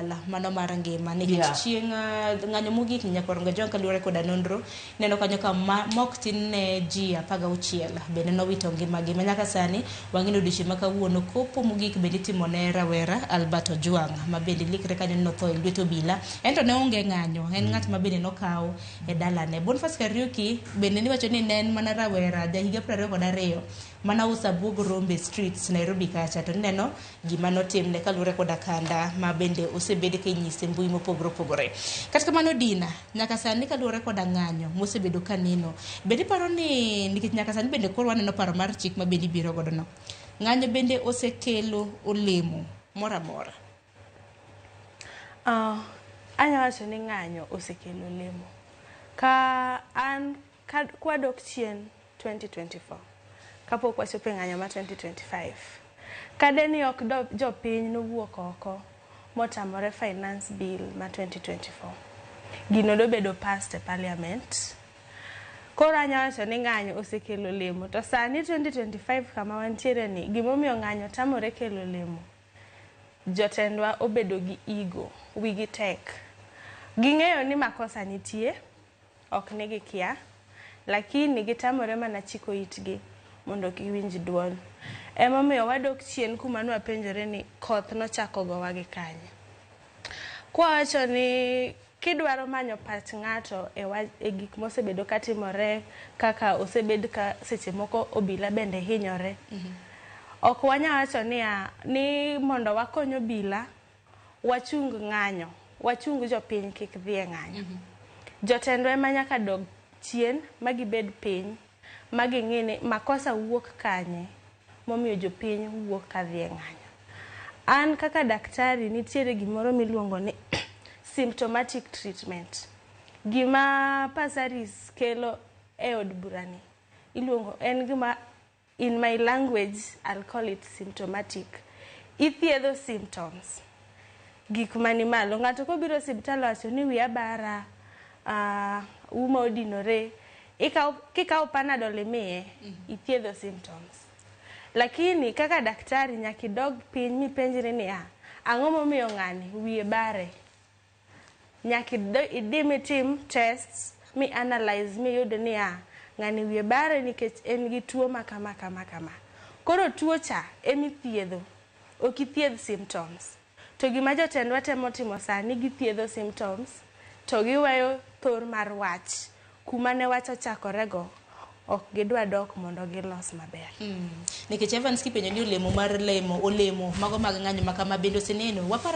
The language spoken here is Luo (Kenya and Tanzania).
lal mano mar ngima nikech chieng' ng'anyo mogik ni Nyakwar Ojwang kaluwore koda nonro neno kanyo ka mok tin ne ji 16 bende nowito ngimagi ma nyaka sani wang'e ni odiochieng' ma kawuono kopo mogik bende itimo ne rawera Albert Ojwang ma bende likre kanyo ni notho e lwet obila en to ne onge ng'anyo en ng'at ma bende nokaw e dalane. Boniface Kariuki bende niwacho ni ne en mana rawera ja higa 22 mana uso abuog rombe streets Nairobi kacha to ineno gima notimne kaluwore koda kanda ma bende osebed ka inyise e mbui mopogore opogore. Kata kamano Dina, nyaka sani kaluwore koda ng'anyo mosebedo ka neno, bende iparo ni nikech nyaka sani bende koro waneno paro mar chik ma bende ibiro godo no, ng'anyo bende osekelo olemo moro amora? Anya wacho ni ng'anyo osekelo olemo. Ka an ka kwadok chien 2024 kapok wachopo e ng'anyo ma 2025 kade ni ok jopiny nowuok oko motamore finance bill ma 2024 gino dobedo passed e parliament. Koro anya wacho ni ng'anyo osekelo olemo to sani 2025 kama wantiere ni gimomiyo ng'anyo tamore kelo olemo jotendwa obedo gi ego wigi tek ging'eyo ni makosa nitie ok ni gikia lakini gitamore mana chiko itgi mondo giwinj duol emomiyo wadok chien kuma nwapenjore ni koth nochako gowa gi kanye kwawacho ni kidwaro manyo pach ng'ato e gik mosebedo katimore kaka osebed ka seche moko obila bende hinyore ok wanya wacho niya ni mondo wakony obila wachung ng'anyo wachung jopiny kik dhi e ng'anyo jotendwa ema nyaka dog chien ma gibed piny ma ging'i ni makosa wuok kanye momiyo jopiny wuok kadhi e ng'anyo an kaka daktari nitiere gimoro miluongo ni symptomatic treatment gima Passaris kelo e od burani iluongo en gima in my language I'll call it symptomatic ithiedho symptoms gik mani malo ng'ato kobiro e osiptal owacho ni wiya bara uma odinore kikawo panadol imiye ithiedho symptoms lakini kaka daktari nyaka idog piny mipenjri niya ang'o momiyo ng'ani wiye bare nyaka idhi mitim tests mi analyze miyud niya ng'ani wiye bare nikech en gi tuo ma kama kama kama koro tuo cha emithiedho ok ithiedh symptoms to gima jotendwa temo timo sani githiedho symptoms to giweyo thor mar wach kuma ne wach ochakorego ok gidwa dok mondo gilos maber. Nikech Evans kipenjo ni olemo mar lemo olemo mago mag ng'anyo ma kama bende oseneno waparo.